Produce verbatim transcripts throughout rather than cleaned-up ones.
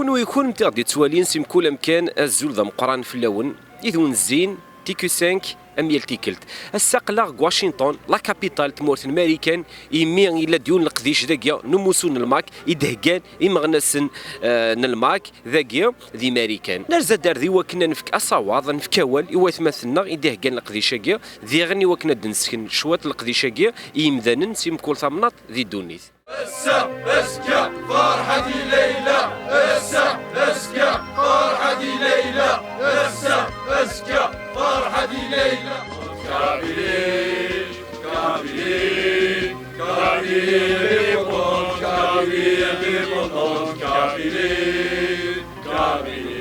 Kunwi kunemti ɣ-d-yettwalin si mkul amkan, azul d ameqqran fell-awen. Id wen-zzin T Q cinq am yal tikkelt. Ass-a aql-aɣ deg Washington, la capitale n tmurt n Marikan, imi yella-d yiwen n leqdic dagi n umussu n lmak i d-heggan imeɣnasen, eh, n lmak dagi di Marikan. Nerza-d ar di wakken ad nefk asawaḍ, ad nefk awal i watmaten-nneɣ i d-iheggan leqdic-agi, diɣen i wakken ad d-nesken cwiṭ leqdic-agi i yimdanen si mkul tamnaḍt di ddunit. Ass-a, azekka, ferḥ a di Layla. Ass-a, azekka, ferḥ a di Layla. Ass-a, azekka, ferḥ a di Layla. Kabylie, Kabylie, Kabylie indépendante, Kabylie indépendante, Kabylie, Kabylie.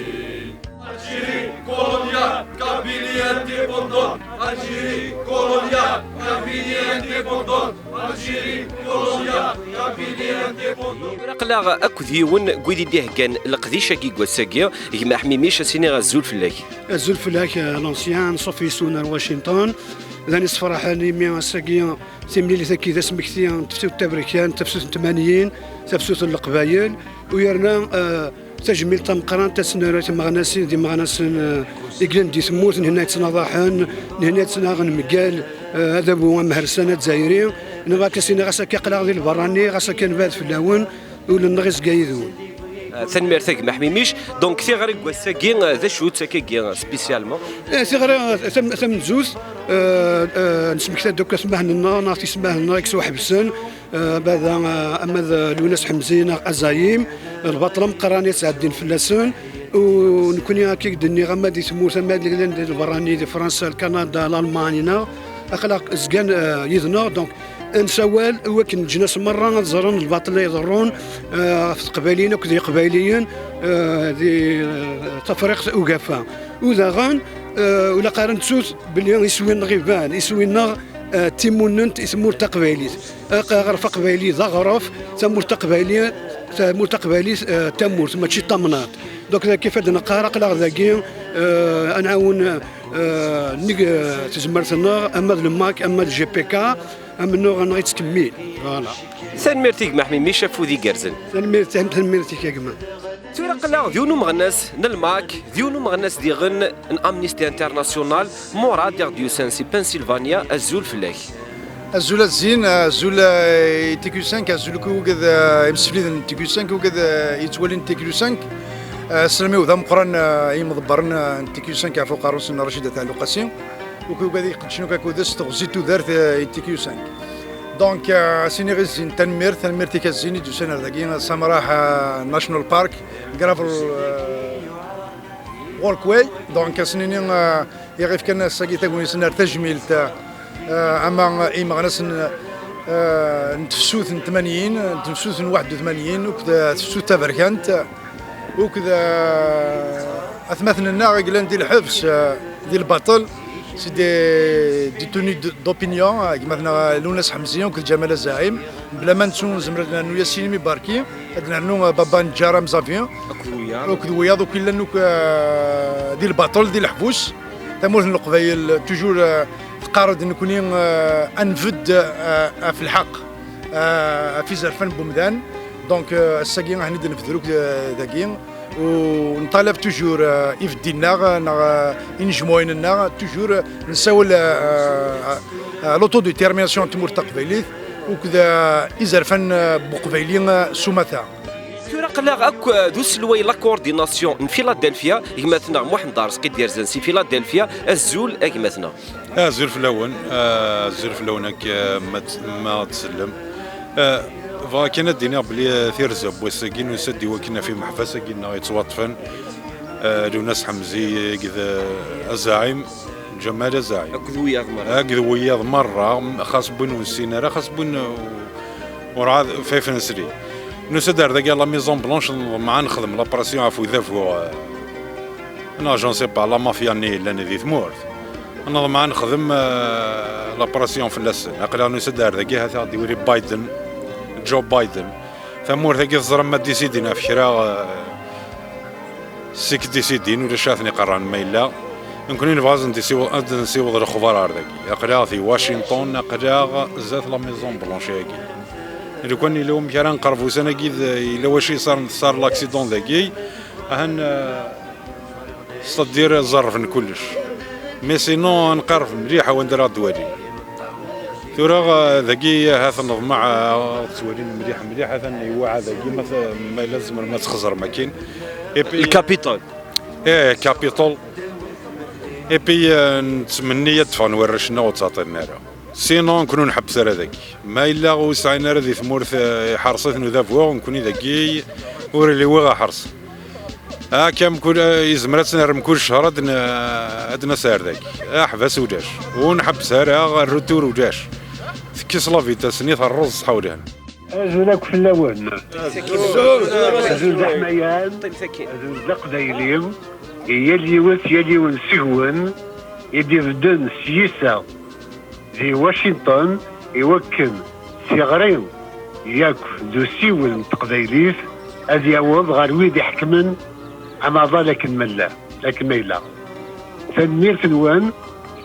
Algérie coloniale, Kabylie indépendante. Algérie coloniale, Kabylie indépendante. Algérie coloniale, Kabylie indépendante. Aql-aɣ akked yiwen n wid i d-iheggan leqdic-agi n wass-agi, gma Ḥmimic, ad s-iniɣ azul fell-ak. Azul fell-ak, eh, l'ancien, Sophie Sunar Washington. D ayen yessefraḥen imi ass-agi timlilit-agi d asmekti n tefsut taberkant, tafsut n tmanyin, tafsut n Leqbayel, u yerna, eh, tajmilt tameqqrant ad s-nerr i tmeɣnasin d imeɣnasen, eh, i yellan di tmurt, nhina yettnaḍaḥen, nhina yettnaɣen mgal, eh, adabu amhersan azzayri, neɣ akka s-iniɣ ɣas akka aql-aɣ di lberrani, ɣas akka nebɛed fell-awen, ul-nneɣ izga yid-wen. Eh, tanemmirt a gma Ḥmimic. Donc, tiɣri n wass-agi, eh, d acu-tt akkagi, eh, spécialement? Eh, tiɣri, eh, tam-, tamenzut, eh, eh, nesmekta-d akk atmahen-nneɣ neɣ tismahen-nneɣ i yettwaḥebsen, eh, bada, eh, ama d Lwennas Ḥemzi neɣ Azayim, lbaṭel ameqqran i yettɛeddin fell-asen. U nekni, akka i k-d-nniɣ, ama di tmurt, ama d llan di lberrani, di Fransa, Lkanada, Lalman, neɣ aql-aɣ zgan, eh, yid-neɣ. Donc, ad nsawal i wakken leǧnas merra ad ẓren lbaṭel la iḍerrun, eh, ɣef teqbayliyin akked yeqbayliyen, eh, di, eh, Tafriqt Ugafa. U daɣen, eh, ur ilaq ara nettut belli iswi-nneɣ iban, iswi-nneɣ, eh, d timunent i tmurt taqbaylit. Aq-, aɣref aqbayli d aɣref, tamurt taqbayli-, tamurt taqbaylit, eh, d tamurt, mačči d tamnaḍt. Donc, d kif ad neqqar, aql-aɣ dagi, eh, ad nɛawen, eh, nnig, eh, tezmert-nneɣ, ama d lmak, ama d G P K, amennuɣ-nneɣ yettkemmil. Voilà. Tanemmirt i gma Ḥmimic, afud igerrzen. Tanemmirt, tanemmirt-ik a gma. Tura aql-aɣ d yiwen umeɣnas n lmak, d yiwen umeɣnas diɣen n Amnesty International, Murad, i ɣ-d-yusan si Pennsylvania, azul fell-ak. Azul a Zzin, azul, eh, i T Q cinq, azul akk i wigad, eh, imsefliden n T Q cinq, i wigad, eh, yettwalin T Q cinq. Eh, sslam-iw d ameqqran, eh, i yimḍebbren, eh, n T Q cinq ɣef uqerru-nsen n Racida Taɛluqasi. Akk i wigad i iqeddcen akk akud-s teɣzi n tudert, eh, i T Q cinq. Donc, eh, a s-iniɣ i Zzin tanemmirt, tanemmirt-ik a Zzin i d-yusan ar dagi, Samrah, eh, National Park, Gravel, eh, Walkway. Donc, a s-nini, eh, i ɣ-ifkan ass-agi tagnit-nni ar tajmilt, eh, ama i imeɣnasen, eh, n tefsut n tmanyin, n tefsut n waḥed u tmanyin, akked, eh, tefsut taberkant, akked, eh, atmaten-nneɣ i yellan di lḥebs, eh, di lbaṭel, c'est des détenus d-, d'opinion, eh, gma-tneɣ, eh, Lwennas Ḥemzi akked Ǧamal Azaɛim, bla ma nettu nezmer ad nernu Yasin Mibarki, ad nernu, eh, Baba Neǧǧar Amzavi, akked wiyaḍ, akked wiyaḍ akk yellan akk, eh, di lbaṭel, di leḥbus. Tamurt n Leqbayel, toujours, euh, teqqar-d nekni, euh, ad nbedd, euh, ɣef lḥeqq, euh, ɣef izerfan n wemdan. Donc, euh, ass-agi, ahen-id-nbeder akk, euh, dagi. U nṭalab toujours, euh, ibeddi-nneɣ, neɣ, euh, inejmuɛin-nneɣ, toujours, euh, nessawel, euh, euh, euh, l'autodétermination n tmurt taqbaylit, akked, euh, izerfan, euh, n uqbayli, euh, s umata. Tura aql-aɣ akk, eh, d uselway la coordination n Philadelphia, gma-tneɣ Muḥend Arezqi d-yerzan si Philadelphia. Azul a gma-tneɣ. Azul fell-awen, eh, azul fell-awen akk, eh, ma t-, ma tsellem. Eh, bɣiɣ kan ad d-iniɣ belli, eh, tirza n wass-agi nusa-d i wakken ɣef imeḥbas-agi-nneɣ yettwaṭṭfen, eh, Lwennas Ḥemzi akked, eh, Azaɛim Ǧamal Azaɛim. Akked wiyaḍ merra. Akked wiyaḍ merra, xas n win ur nessin ara, xas n win, uh, urɛad fifen sli. Nusa-d ar dagi à la Maison Blanche, neḍmeɛ ad nexdem la pression ɣef udabu, uh, neɣ je ne sais pas, la mafia-nni yellan di tmurt. Neḍmeɛ ad nexdem, uh, la pression fell-asen. Aql-aɣ nusa-d ar dagi, ha-t-a ɣ-d-iwri Biden, Joe Biden. Tamurt-agi teẓram ma décidin ɣef kra, uh, sik décidin, ulac ara ten-iqerran ma yella. Nekkni nebɣa ad nsiweḍ, ad nsiweḍ lexbar ar dagi. Aql-aɣ di Washington, aql-aɣ zdat la Maison Blanche-agi. Lukan yella wamek ara nqerreb ussan-agi, d, yella wacu yessar, nessar l'accident dagi, Ahan, euh, c'est-à-dire ẓerrfen kullec. Mais sinon, nqerreb mliḥ a wanda ara ɣ-d-walin. Tura, euh, dagi, hat neḍmeɛ, euh, ad ɣ-d-walin mliḥ, mliḥ, atan iwaɛa dagi, ma t-, ma yella tzemrem ad txeẓrem akkin. Et puis, le Capitole. Eh, Capitole. Et puis, euh, nettmenni ad d-ffɣen warrac-nneɣ ur ttɛeṭṭilen ara. Sinon, nekkni ur nḥebbes ara dagi. Ma yella ur sɛin ara di tmurt, eh, iḥreṣ-iten udabu, nekkni dagi ur iliwiɣ aḥreṣ. Akka mkul, eh, yezmer ad tt-nerrem kul ccher ad n-, ad d-nas ar dagi. Aḥbas ulac. Ur nḥebbes ara, retour ulac. Tekkes la vitesse-nni, terreẓ ṣṣeḥ ulahan. Azul akk fell-awen. Azul d aḥmayan, azul d aqbayli. I yal yiwet, yal yiwen seg-wen i d-ibedden s yiseɣ di Washington, i wakken tiɣri yakk d usiwel n teqbaylit ad yaweḍ ɣer wid iḥekmen amaḍal akken ma yella, akken ma yella. Tanemmirt-nwen,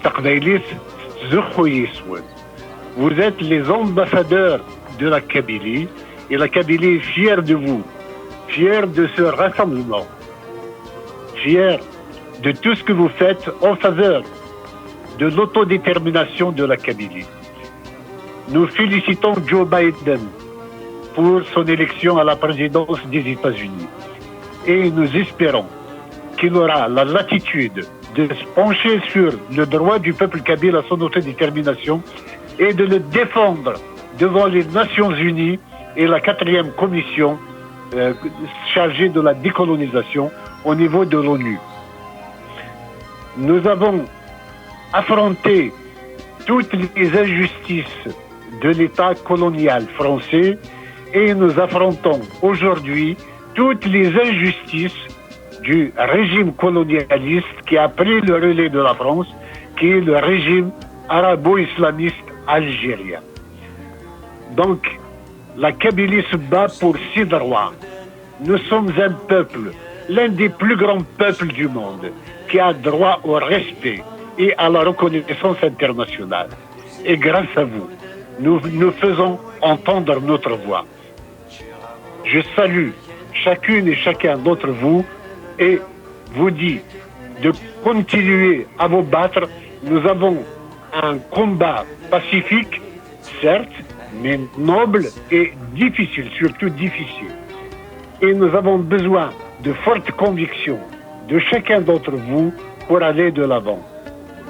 taqbaylit tettzuxxu yis-wen. Vous êtes les ambassadeurs de la Kabylie et la Kabylie est fière de vous, fière de ce rassemblement, fière de tout ce que vous faites en faveur de l'autodétermination de la Kabylie. Nous félicitons Joe Biden pour son élection à la présidence des États-Unis et nous espérons qu'il aura la latitude de se pencher sur le droit du peuple kabyle à son autodétermination et de le défendre devant les Nations Unies et la quatrième commission, euh, chargée de la décolonisation au niveau de l'ONU. Nous avons affronté toutes les injustices de l'État colonial français et nous affrontons aujourd'hui toutes les injustices du régime colonialiste qui a pris le relais de la France, qui est le régime arabo-islamiste algérien. Donc, la Kabylie se bat pour ses droits. Nous sommes un peuple, l'un des plus grands peuples du monde, qui a droit au respect et à la reconnaissance internationale. Et grâce à vous, nous, nous faisons entendre notre voix. Je salue chacune et chacun d'entre vous et vous dis de continuer à vous battre. Nous avons un combat pacifique, certes, mais noble et difficile, surtout difficile. Et nous avons besoin de forte conviction de chacun d'entre vous pour aller de l'avant.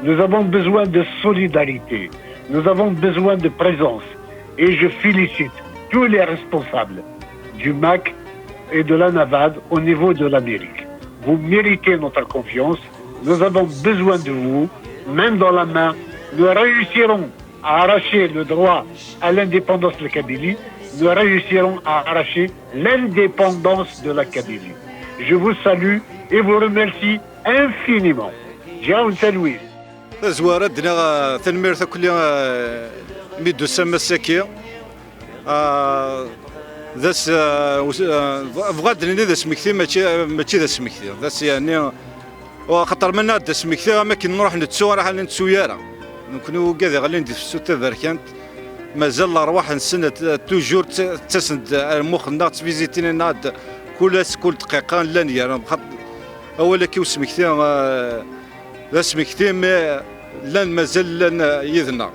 Nous avons besoin de solidarité. Nous avons besoin de présence. Et je félicite tous les responsables du MAK et de la NAVAD au niveau de l'Amérique. Vous méritez notre confiance. Nous avons besoin de vous. Main dans la main, nous réussirons à arracher le droit à l'indépendance de la Kabylie. Nous réussirons à arracher l'indépendance de la Kabylie. Je vous salue et vous remercie infiniment. Ǧǧiɣ-awen talwit. Tazwara ad d-nniɣ, ah, tanemmirt akk-, ah, mi d-tusam ass-agi. Ah, d ass, ah, us-, ah, bɣa ad d-nini d asmekti, mačči, mačči d asmekti. D ass, yeɛni, axaṭer ma nniɣ-d asmekti, am akken nruḥ nettu, ara ḥal nettu ara. Nekkni wigad iɣlin di tefsut taberkant, mazal lerwaḥ-nsen t-, toujours tt-, ttasen-d ar mux-nneɣ, ttvizitin-aneɣ-d kul ass, kul dqiqa, llan gar-, xaṭ-, awal-agi usmekti, ah, d asmekti, mi llan, mazal llan, ah, yid-neɣ.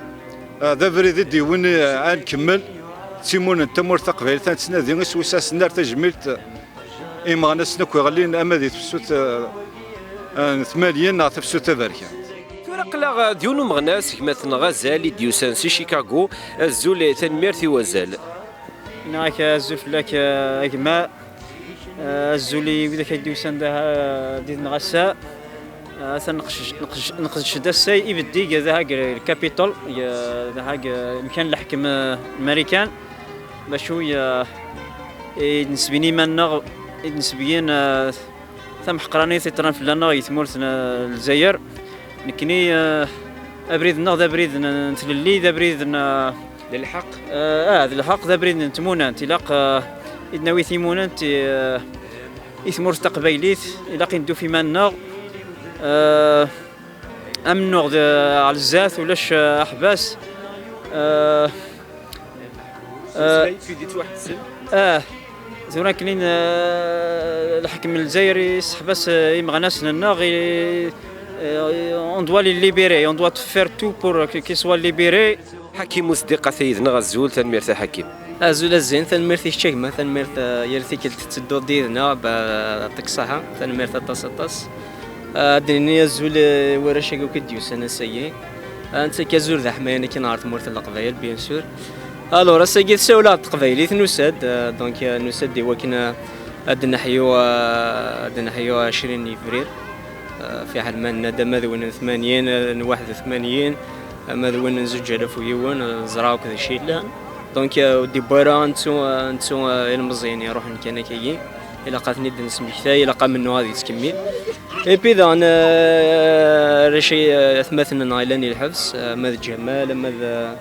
Ah, d abrid i d-yewwin, ah, ad nkemmel. D timunent n tamurt taqbaylit ad nettnadi, iswi-s ad s-nerr tajmilt i imeɣnasen akk iɣellin ama di tefsut, ah, ah, n tmanyin neɣ tefsut taberkant. Tura aql-aɣ d yiwen umeɣnas gma-tneɣ Azal i d-yusan si Chicago. Azul, tanemmirt i wazal. Nniɣ-ak azul fell-ak, a gma. Azul i widak ay d-yusan daha, did-neɣ ass-a. Atan neqdec-, neqdec-, neqdec-d ass-a ibeddig daha deg Capitol, daha deg mkan n leḥkem n Marikan. Bacu i d-nesbin iman-nneɣ, i d-nesbeggen tamḥeqranit i ṭṭran fell-aneɣ i tmurt n Lezzayer. Nekni, eh, abrid-nneɣ d abrid n, n tlelli, d abrid n, eh, d lḥeqq. Eh, ah, d lḥeqq, d abrid n tmunant. Ilaq, eh, i d-nawi timunant i, eh, i tmurt taqbaylit, ilaq i neddu f iman-nneɣ. Eh, amennuɣ d, ɣer zdat, ulac, eh, aḥbas. Eh, eh, ah, Tura akken, eh, lḥekem lezzayer yesseḥbas, eh, imeɣnasen-nneɣ, i, eh, on doit les libérer, on doit faire tout pour que- qu'ils soient libérés. Ḥakim Useddiq ata yid-neɣ, azul, tanemmirt a Ḥakim. Azul a Zzin, tanemmirt i kečč a gma, tanemmirt, eh, yal tikkelt tettedduḍ-d yid-neɣ, ba-, yeɛṭik ṣṣeḥḥa, tanemmirt aṭas aṭas. Eh, ad d-nini azul, eh, i warrac-agi akk i d-yusan ass-agi. Ah, nettak azul d aḥmayan akin ɣer tmurt n Leqbayel, bien sûr. Alors, ass-agi tessawel-aɣ-d teqbaylit, nusa-d, euh, donc, euh, nusa-d i wakken, euh, ad neḥyu, euh, ad neḥyu ɛecrin n yebrir. Euh, fiḥel ma nenna-d ama d win n tmanyin, euh, n waḥed u tmanyin, ama d win n zuǧ alaf u yiwen, euh, ẓra akk d acu yellan. Donc, euh, ur d-iwwi ara ad nettu, euh, ad nettu, euh, ilmeẓyen iruḥen kan akkagi. Ilaq ad ten-id-nesmektay, ilaq amennuɣ ad yettkemmil. Et puis daɣen, euh, arrac, euh, atmaten-nneɣ yellan i lḥebs, euh, ama d Ǧamal, ama d, euh,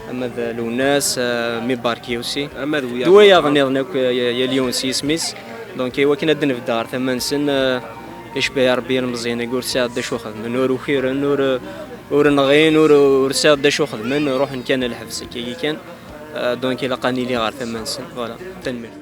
ama d Lewnas, euh, mi Barki aussi. Ama d wiyaḍ. D wayaḍ nniḍen akk, euh, yal yiwen s yisem-is. Donc, i wakken ad d-nebded ɣer tama-nsen, euh, icebbeḥ Rebbi ilmeẓyen-agi ur sɛiɣ d acu xedmen, ur ukiren, ur, ur nɣin, ur, ur sɛiɣ d acu xedmen, ruḥen kan a lḥebs, akkagi kan. Euh, donc, ilaq ad nili ɣer tama-nsen. Voilà. Tanemmirt.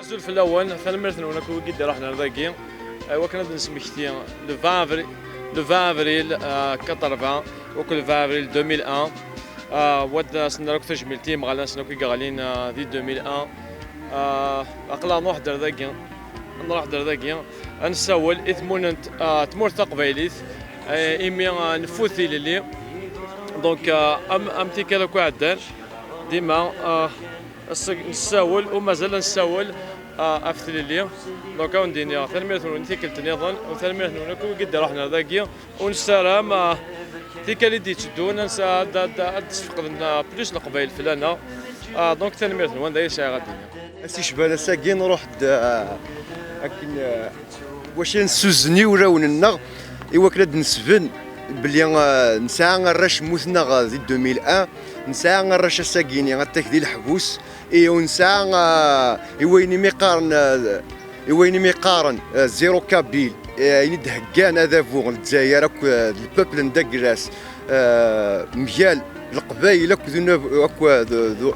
Azul fell-awen, tanemmirt-nwen akk wigi d-iruḥen ar dagi. Iwakken ad d-nesmekti le vingt avril, le vingt avril, euh, quatre-vingts, akk le vingt avril deux mille un. Euh, wa d-as-nerra akk tajmilt i yimeɣnasen akk i yeɣlin, euh, di deux mille un. Euh, aql-aɣ nruḥ-d ar dagi, nruḥ-d ar dagi, ad nessawel i tmunent, euh, tmurt taqbaylit, euh, imi, euh, nfud tilelli. Donc, euh, am, am tikkal akk iɛeddan, dima, euh, Ass-, nessawel, u mazal ad nessawel, ah, ɣef tlelli. Donc, ad wen-d-iniɣ tanemmirt-nwen i tikkelt nniḍen, u tanemmirt-nwen akk i wigi d-iruḥen ar dagi, u nessaram, ah, tikkal i d-yetteddun, ad nsa-, ad, ad, ad d-sfeqden, ah, plus Leqbayel fell-aneɣ. Ah, donc, tanemmirt-nwen, d aya sɛiɣ ad d-iniɣ. Ass icban ass-agi, nruḥ-d, ah, akken, ah, wacu nessuzzen i wulawen-nneɣ, i wakken ad d-nesben belli, ah, nesɛa arrac mmuten-aɣ di deux mille un, nesɛa arrac ass-agi-ni attak di leḥbus, i ur nesɛa, ah, i wayen imi qqaren, ah, i wayen imi qqaren, ah, zéro kabyle, eh, ayen i d-heggan adabu n Lezzayer akk, ah, d lpepl n Daglas, ah, mgal Leqbayel akked unabu-, akked, d,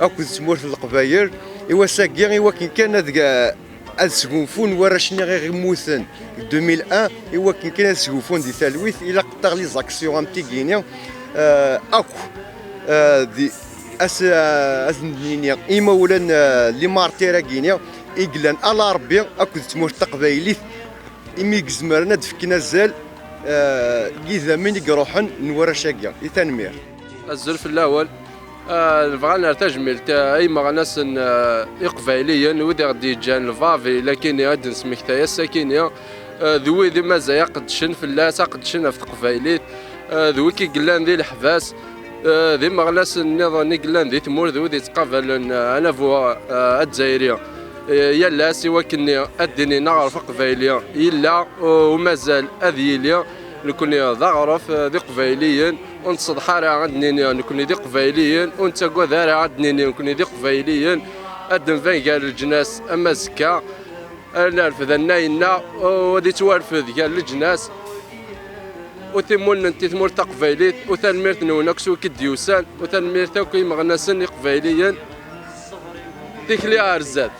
akked tmurt n Leqbayel, i wass-agi, i wakken kan ad, ah, ad sgunfun warrac-nni i ɣ-immuten deg deux mille un, i wakken kan ad sgunfun di talwit, ilaq taɣ les actions am tigini, euh, akk, euh, di, as, euh, ad nini imawlan, euh, les martyrs-agi-ni i yellan ala Rebbi akked tmurt taqbaylit, imi i izemren ad d-fken azal, euh, i yidammen i iruḥen n warrac-agi. I tanemmirt. Azul fell-awen. Ah, nebɣa nerr tajmilt, ah, i yimeɣnasen, ah, iqbayliyen, wid i ɣ-d-yeǧǧan lbabil akini ad d-nesmektay ass-akini, ah, d wid i mazal aqeddcen fell-as, aqeddcen ɣef teqbaylit, ah, d wid i yellan di leḥbas, ah, d imeɣnasen nniḍen i yellan di tmurt, d wid yettqabalen, ah, anabu, ah, azzayri, ah, yal ass i wakken ad d-inin aɣref aqbayli yella, ah, u mazal ad yili. Nekkni d aɣref, eh, d iqbayliyen, ur nettseḍḥa ara ad d-nini nekkni d iqbayliyen, ur nettagad ara ad d-nini nekkni d iqbayliyen. Ad d-nban gar leǧnas am azekka, ad nerfed annayenna, u ad ittwarfed gar leǧnas. U timunent i tmurt taqbaylit, u tanemmirt-nwen akk s wiki d-yusan, u tanemmirt akk i imeɣnasen iqbayliyen. Tikli ar zdat.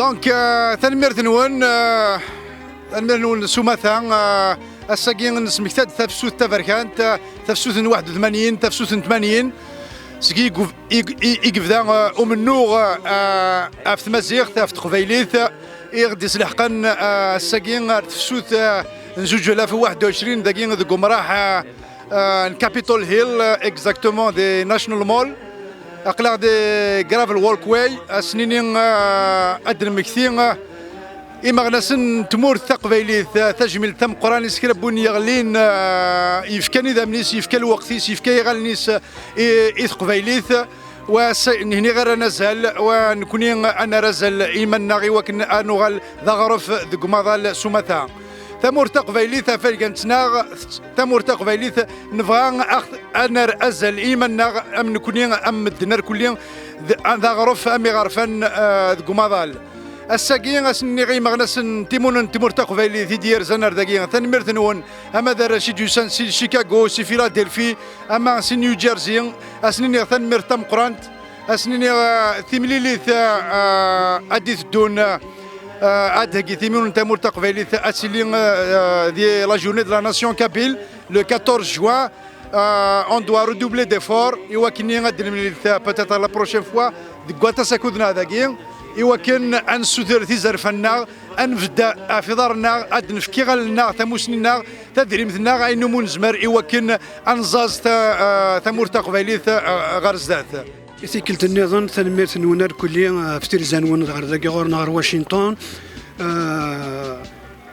Donc, euh, tanemmirt-nwen, euh, tanemmirt-nwen s umata, euh, ass-agi nesmekta-d tafsut taberkant, euh, tafsut n waḥed u tmanyin, tafsut n tmanyin, seg i yegv-, i, i, i yebda, euh, umennuɣ, euh, ɣef tmaziɣt, ɣef teqbaylit, i ɣ-d-isleḥqen, euh, ass-agi ar tefsut, euh, n zuǧ alaf u waḥed u ɛecrin dagi deg umraḥ, euh, euh, n Capitol Hill, euh, exactement, di National Mall. Aql-aɣ di Gravel Walkway, ass-nni, euh, ad d-nmekti, euh, imeɣnasen n tmurt taqbaylit, euh, tajmilt tameqqran i s kra n win yeɣlin, euh, yefkan idammen-is, yefka lweqt-is, yefka iɣallen-is, euh, i, i teqbaylit. Wa s-, nehni ɣer anazal, wa nekni ad nerr azal i iman-nneɣ i wakken ad nuɣal d aɣref deg umaḍal s umata. Tamurt taqbaylit, afalgan-ttneɣ, tamurt taqbaylit, nebɣa aɣ-, ad nerr azal i iman-nneɣ, am nekni, am medden arkelli, d, d aɣref, am iɣerfan, eh, deg umaḍal. Ass-agi, ass-nni i imeɣnasen n timunent n tmurt taqbaylit i d-yerzan ar dagi, tanemmirt-nwen, ama d arrac i d-yusan si Chicago, si Philadelphie, ama si New Jersey, asen-iniɣ tanemmirt tameqqrant, asen-iniɣ, eh, timlilit, eh, eh, ad d-iteddun, eh, eh, ad d-heggi timunent n tamurt taqbaylit, ad tili, eh, eh, di la journée de la nation kabyle, le quatorze juin. Euh, on doit redoubler d'efforts i wakken ad d-nemlil ta-, peut-être la prochaine fois deg waṭas akud-nneɣ dagi, i wakken ad nessuter tizerfa-nneɣ, ad nbedd ɣef iḍarren-nneɣ, ad d-nefk iɣallen-nneɣ, tamussni-nneɣ, tadrimt-nneɣ, ayen umi nezmer i wakken ad nẓaẓ ta-, eh, tamurt taqbaylit, eh, ɣer zdat. I tikkelt nniḍen, tanemmirt-nwen arkelli, eh, ɣef tirza-nwen ɣer dagi ɣur-neɣ ɣer Washington. Eh,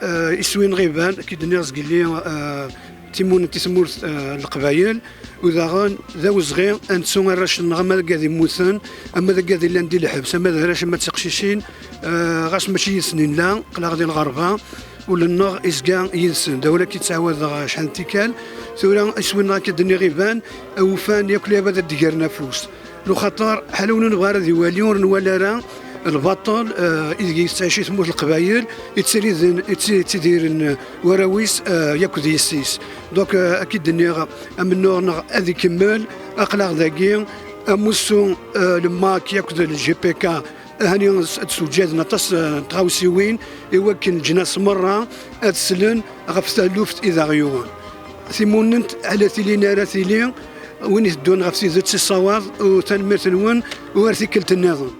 eh, iswi-nneɣ iban, akken d-nniɣ zgelli, eh, timunent i tmurt, eh, n Leqbayel, u daɣen d awezɣi ad nettu arrac-nneɣ ama d agad immuten, ama d agad illan di lḥebs, ama d arrac, ama d tiqcicin, eh, ɣas mačči yid-sen i nella, aql-aɣ di lɣerba, ul-nneɣ izga yid-sen. D awal akka i ttɛawadeɣ acḥal n tikkal. Tura iswi-nneɣ akka d-nniɣ iban, awufan yakk lɛibad ad d-gren afus. Luxaṭer ḥala win ur nebɣi ara ad iwali, ur nwala ara lbaṭel, eh, ideg yettɛici tmurt n Leqbayel, yettiriden, yetti-, yettidiren warraw-is, eh, yakk d yessi-s. Donc, eh, akka i d-nniɣ, amennuɣ-nneɣ ad ikemmel, aql-aɣ dagi, amussu, eh, le MAK yakk d le G P K, ahani s-, ad sewǧaden aṭas, eh, n tɣawsiwin, i wakken leǧnas merra ad slen ɣef taluft i d aɣ-yuɣen. Timunent, ala tilin ara tili, win iteddun ɣef tidet i ṣṣawab, u tanemmirt-nwen, u ar tikkelt nniḍen.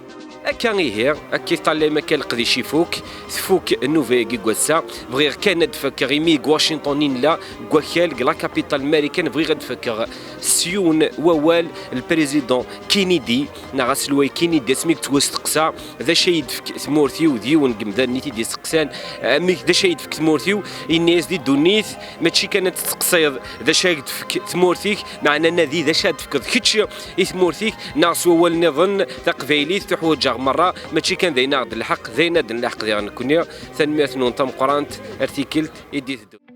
Akka ihi, akka i teṭṭallayem akka leqdic ifuk, tfuk nnuba-agi n wass-a. Bɣiɣ kan ad d-fakkeɣ imi deg Washington i nella, deg wakal, deg la capitale américaine, bɣiɣ ad d-fakkeɣ s yiwen wawal, le président Kennedy, neɣ aselway Kennedy, asmi yettwasteqsa d acu ay d-tefk tmurt-iw, d yiwen n yemdanen i t-id-isteqsan, amek, d acu ay d-tefk tmurt-iw, yenna-yas di ddunit, mačči kan ad testeqsiḍ d acu ay d-tefk tmurt-ik, meɛna nadi d acu ad d-tefkeḍ kečč i tmurt-ik, neɣ s wawal nniḍen, taqbaylit tuḥwaǧ-aɣ merra, mačči kan d ayen aɣ-d-lḥeq, d ayen ad d-nlḥeq diɣ nekkni. Tanemmirt-nwen tameqqrant, ar tikkelt i d-iteddun.